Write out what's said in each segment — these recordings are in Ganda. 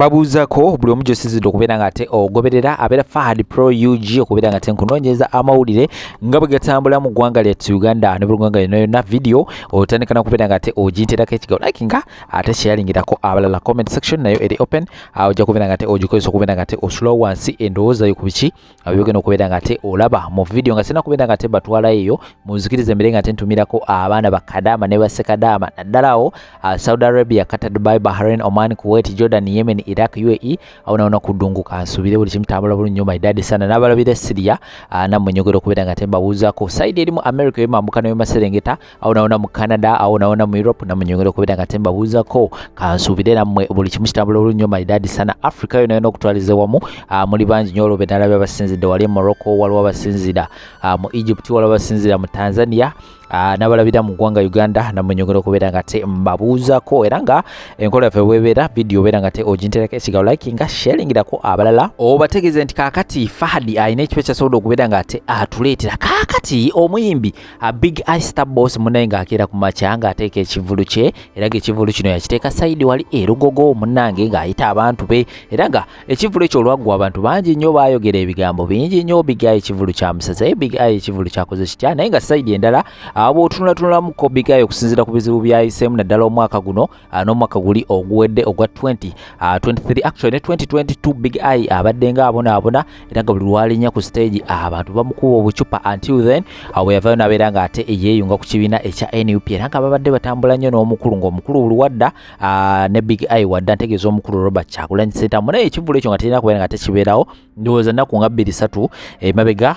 Mbabuuzako buli omu gy'osinzidde okubeera nga ate ogoberera abeera Fahad Pro UG okubeera nga ate nkunoonyeza amawulire nga bwe gatambula mu ggwanga lyattu Uganda ne buli ggwanga lyonna yonna. Video otandika na kubeera nga ate oginterako ekigambo like nga ate kyeyalingirako abalala. Comment section nayo eri open, ojja kubeera nga ate ogikozesa okubeera nga ate osulawo wansi endowooza yo ku biki byogenda okubeera nga ate olaba mu video. Nga sina kubeera nga ate batwala eyo, munzikirize mbere nga ate ntumirako abaana bakadaama ne basekadaama, naddala awo Saudi Arabia, Qatar, Dubai, Bahrain, Oman, Kuwait, Jordan, Yemen, Iraq, UAE, awo nawona ku ddungu. Kansuubire buli kimu tambula bulungi nnyo maidadi sana n'abalabira Syria, nammwe nyogera okubeera nga ate mbabuuzaako. Side erimu America ey'emambuka n'ey'emaserengeta, awo nawona mu Canada, awo nawona mu Europe, nammwe nyongera okubeera nga tembabuuzako. Kansuubire nammwe buli kimu kitambula bulungi nnyo maidadi sana. Africa yonna yonna okutwaliza wamu, muli bangi nnyo. Olwo benalabye abasinzidde wali e Morocco, waliwo abasinzira mu Egypt, waliwo abasinzira mu Tanzania, n'abalabira mu ggwanga Uganda, nammwe nyongera okubeera nga te mbabuuzako. Era nga enkola yaffe bwebeera, video obeera nga te oginterako ekigambo like nga sharingirako abalala, obategeeze nti kaakati Fahadi alina ekifo kyasobodde okubeera nga ate atuleetera. Kaakati omuyimbi a Big Eye Star Boss munaye ng'akeera ku makya ng'ateeka ekivvulu kye, era ng'ekivvulu kino yakiteeka side wali e Lugogo munnange, ng'ayita abantu be. Era nga ekivvulu ekyo olwaggwa, abantu bangi nnyo baayogera ebigambo bingi nnyo: Big Eye ekivvulu kyamusaza, ye Big Eye ekivvulu kyakoze kitya? Naye nga side endala, bw'otunulatunulamuko Big Eye okusinziira ku bizibu byayiseemu, naddala omwaka guno n'omwaka guli oguwedde ogwa 2023, actually ne 2022, Big Eye abadde nga abonaabona, era nga buli lwalinnya ku stage abantu bamukuba obucupa, until then bwe yavayo n'abeera nga ate yeeyunga ku kibiina ekya NUP. Era nga babadde batambula nnyo n'omukulu, ng'omukulu buli wadda ne Big Eye wadda, ntegeeza omukulu Robert Kyagulanyi Ssentamu. Naye ekivvulu ekyo nga terina kubeera nga tekibeerawo, ndowooza nnaku nga 2, 3 emabega,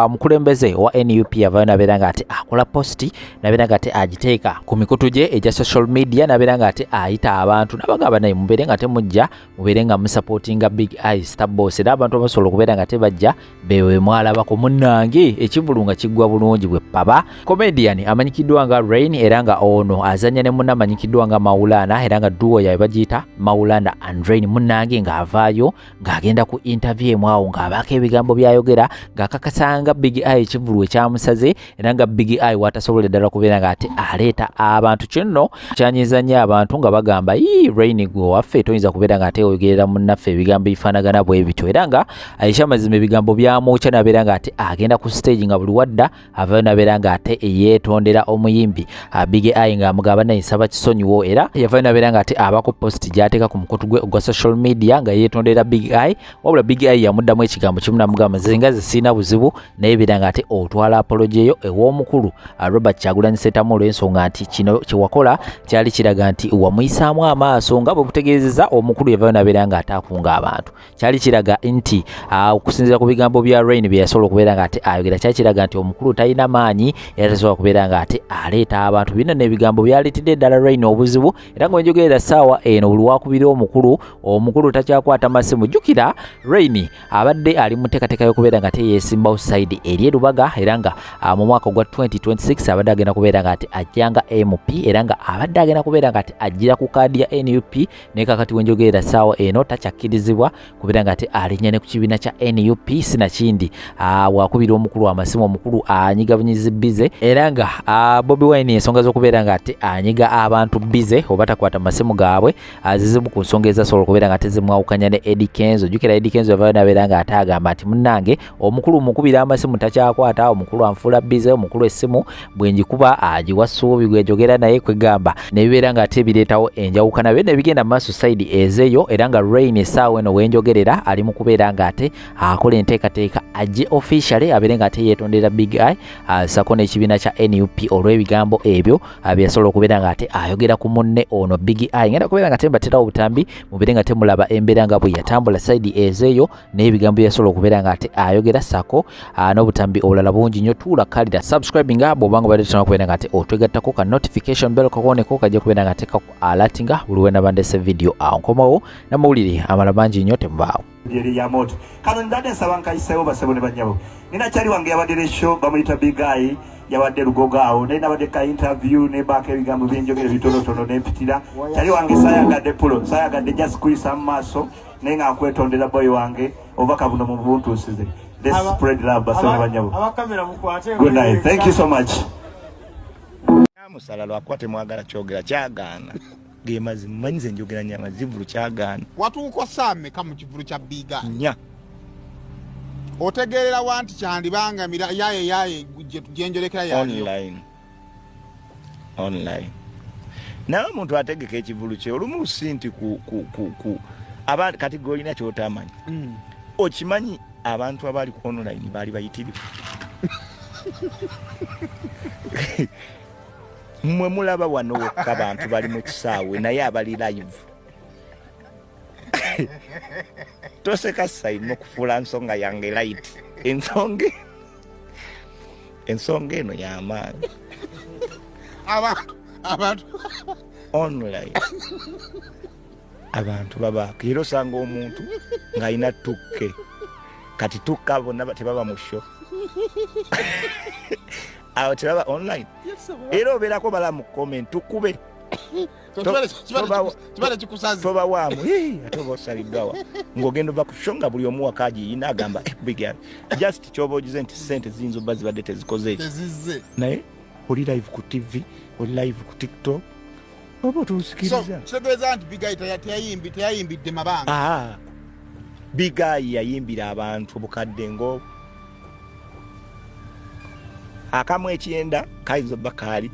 omukulembeze owa NUP yavayo n'abeera nga ate akola post, n'abeera nga ate agiteeka ku mikutu gye egya social media, n'abeera nga ate ayita abantu n'abagamba, naye mubeere nga temujja, mubeere nga musupportinga Big Eye Star Boss. Era abantu abasobola okubeera nga tebajja bewe mwalabako munnange ekivvulu nga kiggwa bulungi bwe paba. Comedian amanyikiddwa nga Rain, era nga ono azannya ne munne amanyikiddwa nga Maulana, era nga duo yaabwe bagiyita Maulana and Rain, munnange ng'avaayo ng'agenda ku interview emu awo ng'abaako ebigambo by'ayogera, ng'akakasanga Big Eye ekivvulu ekyamusaze, era nga Big Eye watasobola ddala kubeera ng'ate aleeta abantu. Kinno kyanyiza nnyo abantu nga bagamba, "Ii, Rain, gwe waffe toyinza kubeera ng'ate oyogerera munnaffe ebigambo ebifaanagana bwe bityo." Era nga ekyamazima ebigambo byamwokya, n'abeera ng'ate agenda ku stage, nga buli wadda avayo n'abeera ng'ate yeetondera omuyimbi Big Eye, ng'amugamba, naye nsaba kisonyiwo. Era yavayo n'abeera ng'ate abako post gy'ateeka ku mukutu gwe ogwa social media nga yeetondera Big Eye. Wabula Big Eye yamuddamu ekigambo kimu, namugamba, "Nze nga ze sirina buzibu, naye beera ng'ate otwala apology eyo ew'omukulu Robert Kyagulanyi Ssentamu, olw'ensonga nti kino kye wakola kyali kiraga nti wamuyisaamu amaaso." Nga bwe butegeezeza, omukulu yavayo n'abeera ng'ate akunga abantu. Kyali kiraga nti okusinziira ku bigambo bya Rain bye yasobola okubeera ng'ate ayogera, kyali kiraga nti omukulu talina maanyi era tasobola kubeera ng'ate aleeta abantu. Bino n'ebigambo byaleetedde ddala Rain obuzibu, era nga wenjogerera ssaawa eno, buli wakubira omukulu, omukulu takyakwata masimu. Jjukira Rain abadde ali mu nteekateeka y'okubeera nga teyeesimbawo side eri e Lubaga, era nga mu mwaka ogwa 2026 abadde agenda kubeera nga ate ajjanga MP, era nga abadde agenda kubeera nga ate ajjira ku kaadi ya NUP. Naye kakati wenjogerera ssaawa eno takyakkirizibwa kubeera nga ate alinnya ne ku kibiina kya NUP. Sinakindi wakubira omukulu amasimu, omukulu anyiga bunyizi busy. Era nga Bobi Wine ensonga z'okubeera nga ate anyiga abantu busy oba takwata masimu gaabwe zizimu ku nsonga ezasobola okubeera nga tezimwawukanya ne Eddy Kenzo. Jjukira Eddy Kenzo yavayo nabeera nga ate agamba nti, "Munnange, omukulu mukubira amasimu takyakwata, omukulu anfuula busy, omukulu essimu bwe ngikuba agiwa ssuubi gwenjogera naye." Kwegamba nebibeera nga ate bireetawo enjawukana byonna ebigenda mu maaso side ezeeyo. Era nga Rain essaawa eno wenjogerera ali mu kubeera nga ate akola enteekateeka ajje officially abeere nga ate yeetondera Big Eye sako n'ekibiina kya NUP olw'ebigambo ebyo bye yasobola okubeera nga ate ayogera ku munne ono Big Eye. Ngenda kubeera nga tembaterawo obutambi mubeere nga temulaba embeera nga bwe yatambula side ezeeyo n'ebigambo bye yasobola okubeera nga ate ayogera, sako n'obutambi obulala bungi nnyo. Tuula kalira subscribinga bw'obanga obadde tonna kubeera nga ate otwegattako, ka notification bell kakoneko kajja kubeera nga ate kaku alertinga buli we naba ndese video. Awo nkomawo n'amawulire amala mangi nnyo, temubaawo. Eri ya moto kano ndadde nsaba nkayiseewo. Basebo ne bannyabo, nina kyali wange yabadde ne show bamuyita Big Eye, yabadde Lugogo awo, naye nabadde ka interview nembaako ebigambo byenjogera bitonotono nempitira. Kyali wange sayagadde pulo, sayagadde just kuyisa mu maaso, naye nga nkwetondera boy wange obubaka buno mu buntuusize. Let's spread love, basebo ne bannyabo. Abakamera mukwate. Good night, thank you so much. Musala lwakuba temwagala kyogera kyagaana. Ge mazima, manyi nze njogera nnyo amazivulu kyagaana. Watuuka saa mmeka mu kivulu kya Big Eye? 4. Otegeerera wa nti kyandibanga yaye yaye gyenjolekera yaliyo? Online. Online. Naye omuntu ategeka ekivulu kye olumu si nti ku, ku, ku, ku. Abantu kati gwe olina ky'otamanyi. Okimanyi abantu abali ku online baali bayitirivu. Mmwe mulaba wano wokka bantu bali mu kisaawe naye abali live. Toseka Saimo kufuula nsonga yange light. Ensonga eno y'amaanyi. Abantu online abantu babaako era osanga omuntu ng'alina tukke kati tukka bonna tebaba mu show awo tebaba online era obeerako bala mu comment tukube Kibale kikusaze. Tobawaamu. Hii, ate oba osaliddwawa ng'ogenda ova ku show nga buli omu waka agiyina agamba, big girl. Just kyoba ogize nti ssente ziyinza obba zibadde tezikoze eki. Tezizze. Naye oli live ku TV, oli live ku TikTok, oba otuusikiriza. So, kitegeeza nti Big Eye teyayimbidde mabanga. Big Eye yayimbira abantu obukadde ng'obwo. Akamu ekyenda kayinza obba kaali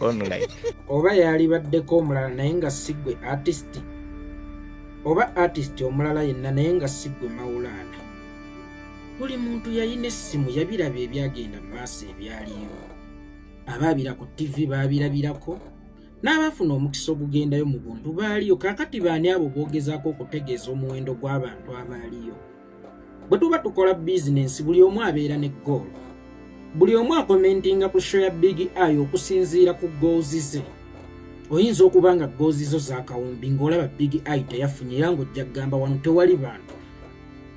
online. Oba yalibaddeko omulala naye nga si ggwe artist, oba artist omulala yenna naye nga si ggwe Maulana. Buli muntu yalina essimu yabiraba ebyagenda mu maaso ebyaliyo. Abaabira ku TV baabirabirako, n'abaafuna omukisa ogugendayo mu buntu baaliyo. Kaakati baani abo boogezaako okutegeeza omuwendo gw'abantu abaaliyo? Bwe tuba tukola bizinensi buli omu abeera ne goal. Buli omu akomentinga ku show ya Big Eye okusinziira ku goals ze. Oyinza okuba nga goals zo za kawumbi ng'olaba Big Eye teyafunye era ng'ojja kugamba wano tewali bantu.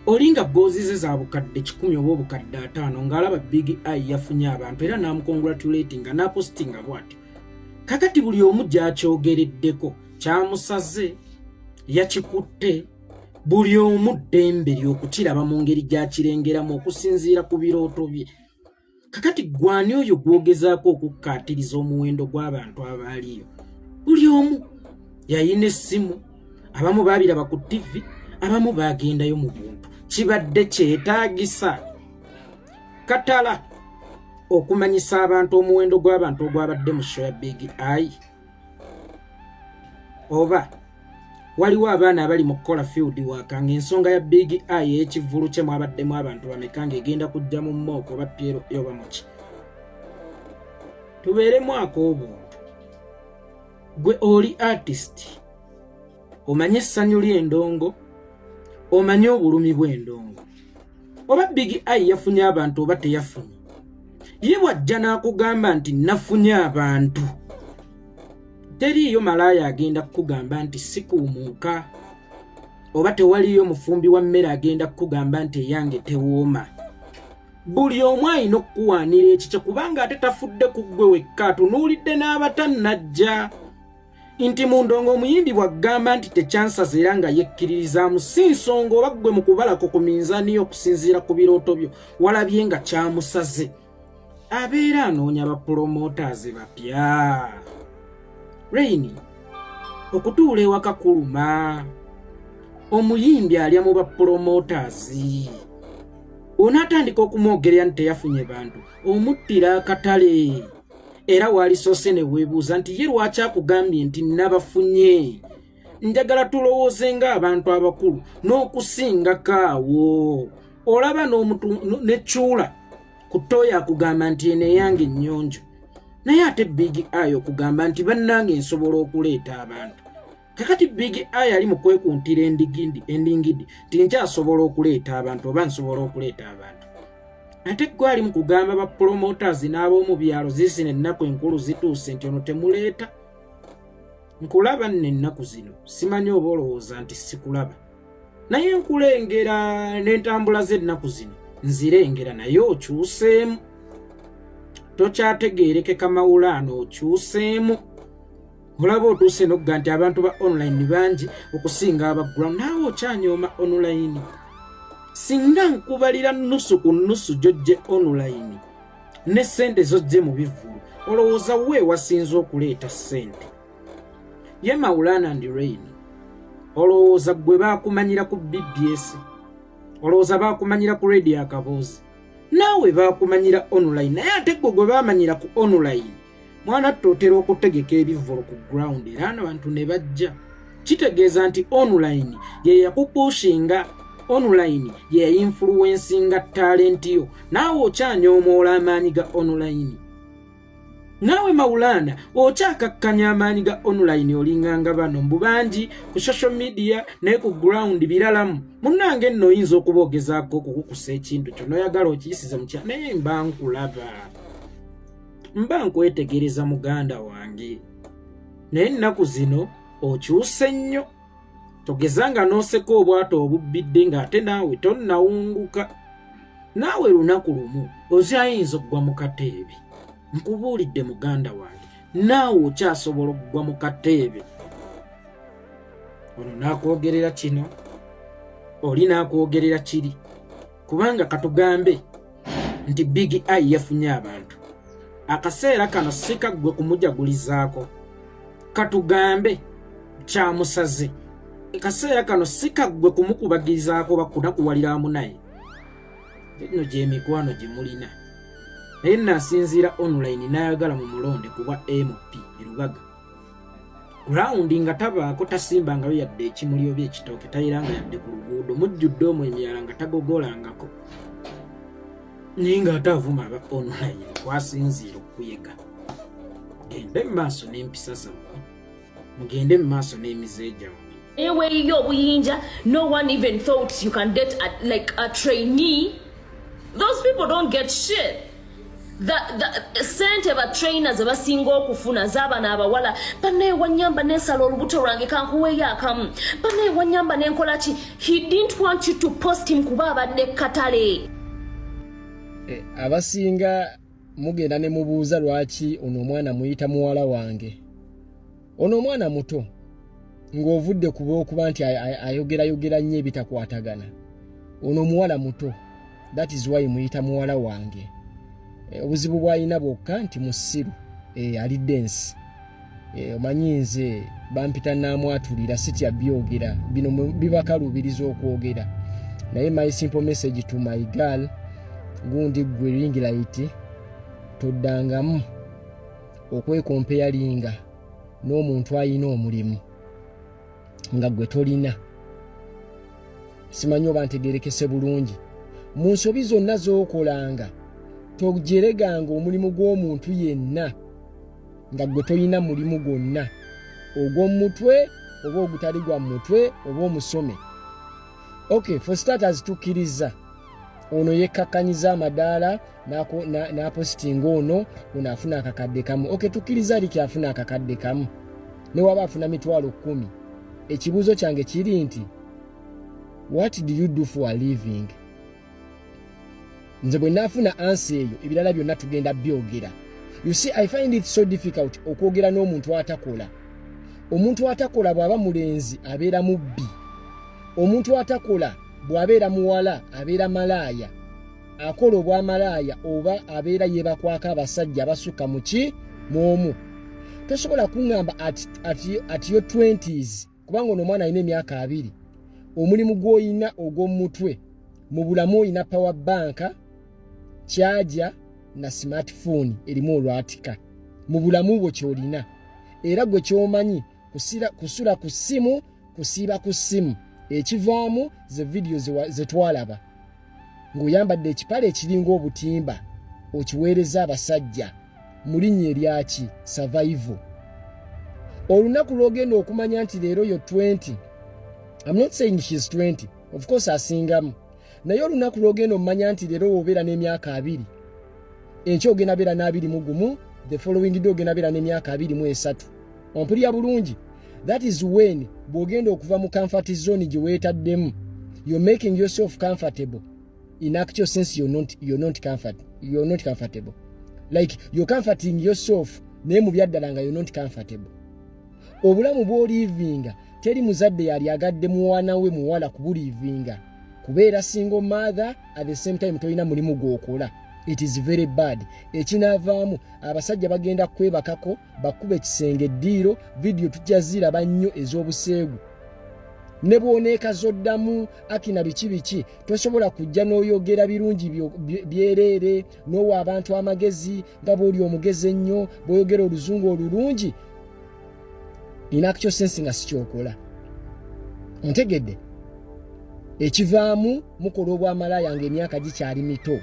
Oli nga goals ze za bukadde 100 oba obukadde 5 ng'alaba Big Eye yafunye abantu era n'amukongratulatinga n'apostinga bw'atyo. Kakati buli omu gy'akyogereddeko kyamusaze, yakikutte, buli omu ddembe ly'okukiraba mu ngeri gy'akirengeramu okusinziira ku birooto bye. Kakati gwani oyo gw'ogezaako okukkaatiriza omuwendo gw'abantu abaaliyo? Buli omu yalina essimu, abamu baabiraba ku TV, abamu baagendayo mu buntu. Kibadde kyetaagisa katala okumanyisa abantu omuwendo gw'abantu ogwabadde mu show ya Big Eye. Oba waliwo abaana abali mu kukola field work ng'ensonga ya Big Eye ey'ekivvulu kye mwabaddemu abantu bameka ng'egenda kujja mu mock oba PLA oba muki. Tubeeremu ak'obuntu. Gwe oli artist, omanye essanyu ly'endongo, omanye obulumi bw'endongo. Oba Big Eye yafunye abantu oba teyafunye, ye bw'ajja n'akugamba nti nafunye abantu, teriiyo malaaya agenda kukugamba nti sikuumuuka, oba tewaliyo mufumbi wa mmere agenda kukugamba nti eyange tewooma. Buli omu alina okukuwaanira ekikye kubanga ate tafudde ku ggwe wekka, atunuulidde n'abatannajja. Nti mu ndongo omuyimbi bw'agamba nti tekyansaze era nga yekkiririzaamu, si nsonga oba ggwe mu kubalako ku minzaani yo okusinziira ku birooto byo walabye nga kyamusaze. Abeera anoonya ba promoters bapya. Reign, okutuula ewaka kuluma. Omuyimbi alya mu ba promoters. Onaatandika okumwogerera nti teyafunye bantu, omuttira akatale. Era waalisoose ne weebuuza nti ye lwaki akugambye nti nabafunye? Njagala tulowooze ng'abantu abakulu n'okusingako awo. Olaba n'omutu ne ku ttooyo akugamba nti eno eyange nnyonjo. Naye ate Big Eye okugamba nti bannange nsobola okuleeta abantu. Kakati Big Eye ali mu kwekuntira endingidi nti nkyasobola okuleeta abantu oba nsobola okuleeta abantu. Ate gwe ali mu kugamba ba promoters n'ab'omu byalo ziisino ennaku enkulu zituuse nti ono temuleeta. Nkulaba nno ennaku zino, simanyi oba olowooza nti sikulaba. Naye nkulengera n'entambula z'ennaku zino nzirengera, naye okyuseemu. Tokyategeerekeka Maulana, okyuseemu. Olaba otuuse n'okugamba nti abantu ba online bangi okusinga aba ground, naawe okyanyooma online. Singa nkubalira nusu ku nusu gy'ojje online ne ssente z'ojje mu bivvulu, olowooza we wasinze okuleeta ssente? Ye Maulana and Rain, olowooza ggwe baakumanyira ku BBS? Olowooza baakumanyira ku radio Akaboozi? Naawe baakumanyira online, naye ate ggwe gwe baamanyira ku online, mwana tte, otera okutegeka ebivvulu ku ground era abantu ne bajja. Kitegeeza nti online ye yakupushinga, online ye yainfluencinga talent yo. Naawe okyanyoomoola amaanyi ga online. Naawe Maulana okyakakkanya amaanyi ga online. Olinganga bano mbu bangi ku social media, naye ku ground biralamu. Munnange nno, oyinza okuba ogezaako okukukusa ekintu kyo noyagala okiyisize mukya, naye mba nkulaba, mba nkwetegereza, muganda wange. Naye ennaku zino okyuse nnyo. Togezanga n'oseka obwato obubbidde ng'ate naawe tonnawunguka. Naawe lunaku lumu okyayinza okugwa mu kateebe. Nkubuulidde, muganda wange, naawe okyasobola okugwa mu kateebe. Ono n'akwogerera kino, oli n'akwogerera kiri, kubanga katugambe nti Big Eye yafunye abantu akaseera kano, si kaggwe kumujagulizaako. Katugambe kyamusaze akaseera kano, si kaggwe kumukubagirizaako oba kunakuwalira wamu naye. Eno gyemikwano gye mulina, naye naasinziira online n'ayagala mu mulonde kuba MP erubaga ground nga tabaako, tasimbangayo yadde ekimuli oba ekitooke, tayiranga yadde ku luguudo, mujjudde omwo emyala nga tagogolangako, naye ng'ate avuma aba online kwasinziira okuyega. Gende mu maaso n'empisa zammwe, mugende mu maaso n'emize gyammwe. Eweeyiyo obuyinja. No one even thought you can date like a trainee. Those people don't get shit. The sente ba trainers abasinga okufuna z'abano abawala. Bannaye wanyamba nensala olubuto lwange, kankuweeyo akamu. Bannaye wanyamba nenkola ki. He didn't want you to post him kuba abadde katale. Abasinga mugenda ne mubuuza lwaki ono omwana muyita muwala wange. Ono omwana muto, ng'ovudde kuba okuba nti ayogerayogera nnyo ebitakwatagana. Ono omuwala muto, that is why muyita muwala wange. Obuzibu bw'alina bwokka nti musiru, alidde ensi. Omanyi nze bampita naamwatulira, sitya byogera bino, bibakalubiriza okwogera. Naye my simple message to my girl, gundi gwe ring light, toddangamu okwecomparinga n'omuntu ayina omulimu nga gwe tolina. Simanyi oba ntegerekese bulungi. Mu nsobi zonna z'okolanga, tojereganga omulimu gw'omuntu yenna nga gwe tolina mulimu gwonna, ogw'omutwe oba ogutali gwa mutwe oba omusome. Okay, for starters, tukkiriza ono yekkakkanyiza amadaala n'apositinga ono afuna akakadde kamu. Okay, tukkiriza aliki afuna akakadde kamu, ne waba afuna 100,000. Ekibuuzo kyange kiri nti, what do you do for a living? Nze bwe naafuna answer eyo, ebirala byonna tugenda byogera. You see, I find it so difficult okwogera n'omuntu atakola. Omuntu atakola bw'aba mulenzi abeera mubbi, omuntu atakola bw'abeera muwala abeera malaaya, akola obwamalaaya oba abeera yeebakwako abasajja abasukka muki mu omu. Tosobola kuŋŋamba at your 20s, kubanga ono omwana alina emyaka 20, omulimu gw'olina ogw'omutwe mu bulamu olina power bank, charger na smartphone erimu olwatika. Mu bulamu bwo kyolina, era gwe kyomanyi kusula ku ssimu, kusiiba ku ssimu. Ekivaamu ze vidiyo zetwalaba ng'oyambadde ekipale ekiringa obutimba, okiweereza abasajja mu linnya eryaki survival. Olunaku lw'ogenda okumanya nti leero yo 20, I'm not saying she's 20, of course asingamu, naye olunaku lw'ogenda omumanya nti leero wobeera n'emyaka 20, enkya ogenda beera n'21, the following day ogenda beera n'emyaka 23. Ompulira bulungi? That is when bw'ogenda okuva mu comfort zone gye weetaddemu. You're making yourself comfortable. In actual sense, you're not comfortable. Like, you're comforting yourself, naye mu byaddala nga you're not comfortable. Obulamu bw'olivinga, teri muzadde yali agadde muwana we muwala kubulivinga, kubeera single mother, at the same time tolina mulimu gw'okola. It is very bad. Ekinaavaamu, abasajja bagenda kwebakako, bakuba ekisenge eddiiro. Vidiyo tujja ziraba nnyo ez'obuseegu. Ne bw'oneekazoddamu akina biki biki, tosobola kujja n'oyogera birungi byereere n'owa abantu amagezi nga bw'oli omugezi ennyo, bw'oyogera oluzungu olulungi. In actual sense nga sikyokola. Ontegedde? Ekivaamu, mukola obwamalaaya ng'emyaka gikyali mito.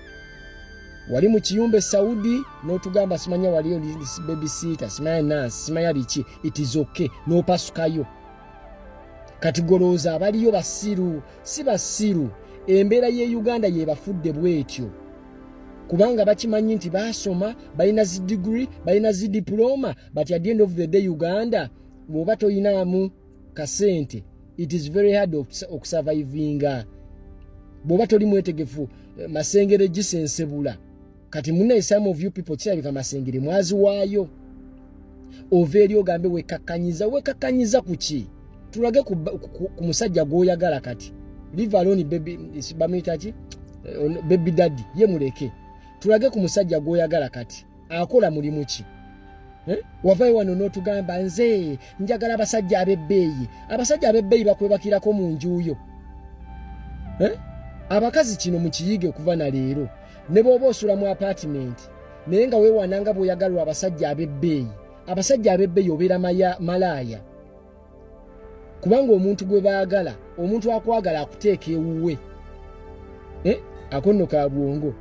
Wali mu kiyumba e Saudi n'otugamba simanya waliyo babysitter, simanya nurse, simanya biki. It is okay, n'opasukayo. Kati golowooza abaliyo basiru? Si basiru. Embeera y'e Uganda yebafudde bwetyo, kubanga bakimanyi nti baasoma, balina zi degree, balina zi diploma, but at the end of the day, Uganda bw'oba toyinaamu kasente, it is very hard okusurvivinga bw'oba toli mwetegefu. Masengere gisensebula. Kati munaye, some of you people, kirabika Masengere mwaziwaayo. Ova eri ogambe wekakkanyiza. Wekakkanyiza ku ki? Tulage ku musajja gw'oyagala kati. Leave alone baby, bamuyita ki? Baby daddy ye muleke. Tulage ku musajja gw'oyagala kati. Akola mulimu ki? Eh? Wavayo wano n'otugamba, "Nze njagala abasajja ab'ebbeeyi." Abasajja ab'ebbeeyi bakwebakirako mu njuuyo, eh? Abakazi kino mukiyige okuva na leero. Ne bw'oba osula mu apartment, naye nga weewaananga bw'oyagalwa abasajja ab'ebbeeyi, abasajja ab'ebbeeyi, obeera malaaya, kubanga omuntu gwe baagala, omuntu akwagala akuteeka ewuwe. Eh? Ako nno ka bwongo.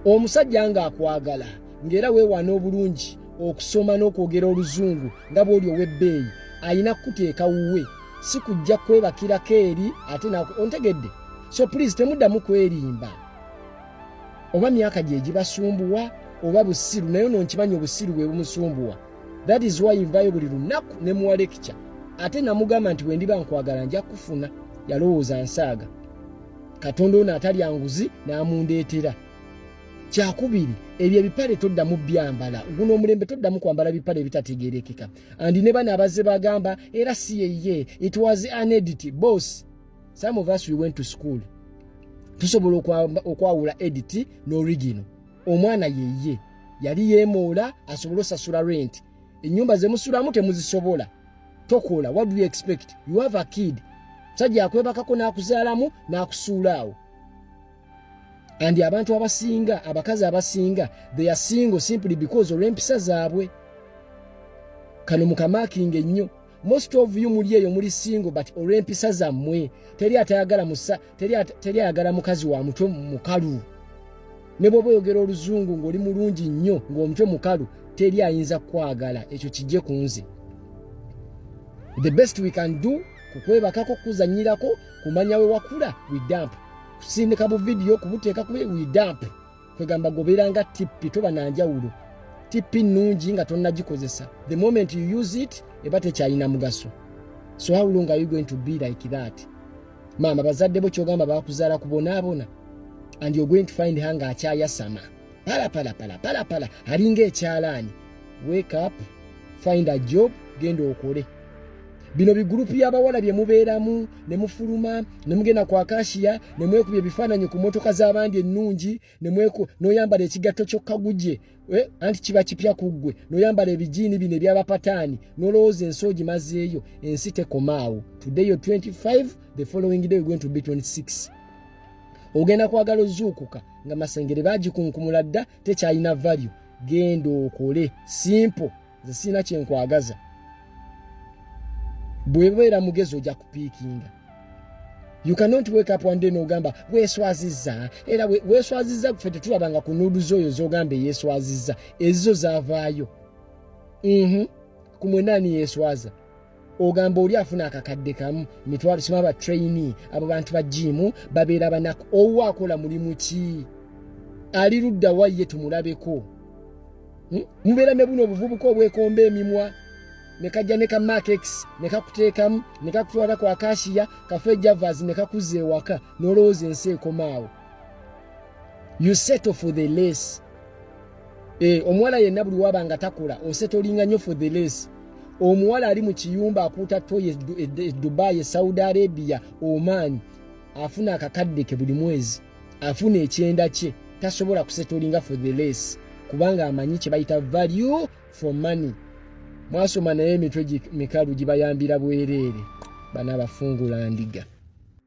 Omusajja ng'akwagala, ng'era weewaana obulungi, okusoma n'okwogera oluzungu nga bw'oli ow'ebbeeyi, ayina kukuteeka wuwe, si kujja kwebakirako eri ate. Ontegedde? So please, temuddamu kwerimba. Oba myaka gye gibasumbuwa oba busiru, naye ono nkimanyi obusiru bwe bumusumbuwa. That is why nvayo buli lunaku ne muwa lecture. Ate namugamba nti bwe ndiba nkwagala, nja kufuna. Yalowooza nsaaga. Katonda ono atalya nguzi n'amundeetera. Kyakubiri, ebyo ebipale toddamu byambala. Guno omulembe toddamu kwambala bipale ebitategerekeka. And ne bano abazze bagamba era si yeye, it was an edit. Boss, some of us, we went to school. Tusobola okwawula edit n'original. Omwana yeye yali yeemoola asobole osasula rent. Ennyumba zemusulamu temuzisobola. Tokola, what do you expect? You have a kid. Musajja akwebakako n'akuzaalamu n'akusuula awo. And abantu abasinga, abakazi abasinga, they are single simply because olw'empisa zaabwe. Kano mukamakinga ennyo. Most of you muli eyo muli single, but olw'empisa zammwe. Teri atayagala musa, teri ayagala mukazi wa mutwe mukalu. Ne bw'oba oyogera oluzungu ng'oli mulungi nnyo, ng'omutwe mukalu, teri ayinza kukwagala. Ekyo kijje ku nze. The best we can do kukwebakako, kuzanyirako, kumanya we wakula, we dump. Kusindika bu vidiyo, kubuteeka kube, we dump. Kwegamba gobeera nga tipi, toba nanjawulo. Tipi nnungi nga tonnagikozesa. The moment you use it, eba tekyalina mugaso. So how long are you going to be like that? Maama, bazadde bo kyogamba bakuzaala kubonaabona, and you're going to find her ng'akyayasama pala pala pala pala pala, alinga ekyalaani. Wake up, find a job, genda okole. Bino bigurupu y'abawala bye mubeeramu ne mufuluma ne mugenda ku Akashiya ne mwekubya ebifaananyi ku motoka z'abandi ennungi, ne n'oyambala ekigatto kyokka guje, anti kiba kipya ku ggwe, n'oyambala ebijiini bino ebyabapataani, n'olowooza ensi ogimazeeyo. Ensi tekomaawo. Today you're 25, the following day you're going to be 26. Ogenda kwagala ozuukuka nga Masengere bagikunkumula dda, tekyalina value. Genda okole, simple. Nze sirina kyenkwagaza. Bwebeera mugezi, ojja kupiikinga. You cannot wake up one day n'ogamba weeswazizza. Era weeswazizza, ffe tetulabanga ku nudes oyo z'ogamba eyeeswazizza. Ezizo zaavaayo. Ku mwenaani yeeswaza? Ogamba oli afuna akakadde kamu mitwalo simu. Aba trainee, abo bantu ba jimu babeera banaku. Owo akola mulimu ki? Ali ludda wa ye? Tumulabeko. Mubeera ne buno obuvubuka obwekomba emimwa, ne kajja ne ka Mark X ne kakuteekamu ne kakutwala ku Akashiya Cafe Javas ne kakuzza ewaka, n'olowooza ensi ekomaawo. You settle for the less. Omuwala yenna buli waba nga takola, osetolinga nnyo for the less. Omuwala ali mu kiyumba akuuta toyi e Dubai, e Saudi Arabia, Oman, afuna akakadde ke buli mwezi, afuna ekyenda kye. Tasobola kusettlinga for the less, kubanga amanyi kye bayita value for money. Mwasoma naye emitwe mikalu gibayambira bwereere. Bana abafungula ndiga.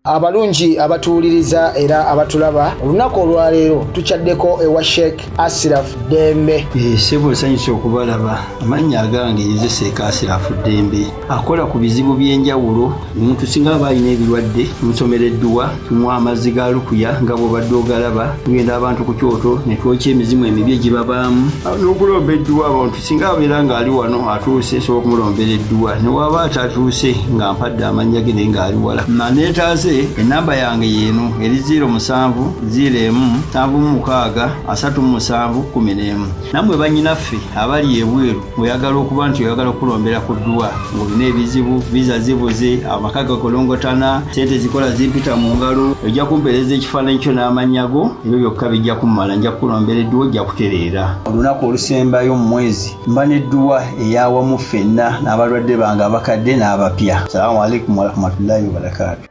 Abalungi abatuwuliriza era abatulaba, olunaku olwaleero tukyaddeko ewa Sheikh Asiraf Ddembe. Sebo, nsanyusa okubalaba. Amannya agange nze Sheikh Asirafu Ddembe, akola ku bizibu by'enjawulo. Omuntu singa aba alina ebirwadde, tumusomera edduwa, tumuwa amazzi ga lukuya nga bw'obadde ogalaba. Tugenda abantu ku kyoto ne twokya emizimu emibi egibabaamu n'okulomba edduwa. Abantu singa abeera ng'ali wano atuuse, nsobola okumulombera edduwa. Ne waba atatuuse nga mpadde amannya ge naye ng'ali wala naneetaaze, enamba yange yeeno eri 07 01 76 37 11. Nammwe bannyinaffe abali ebweru, oyagala okuba nti oyagala okulombera ku dduwa ng'olina ebizibu, visa zibuze, amaka gakolongotana, sente zikola zimpita mu ngalo, ojja kumpeereza ekifaananyi kyo n'amannya go. Ebyo byokka bijja kummala, nja kukulombera edduwa, ojja kutereera. Olunaku olusembayo mu mwezi mba n'edduwa eyawamu ffenna n'abalwadde bange abakadde n'abapya. Salaamu alaikum warahmatullahi wabarakaatu.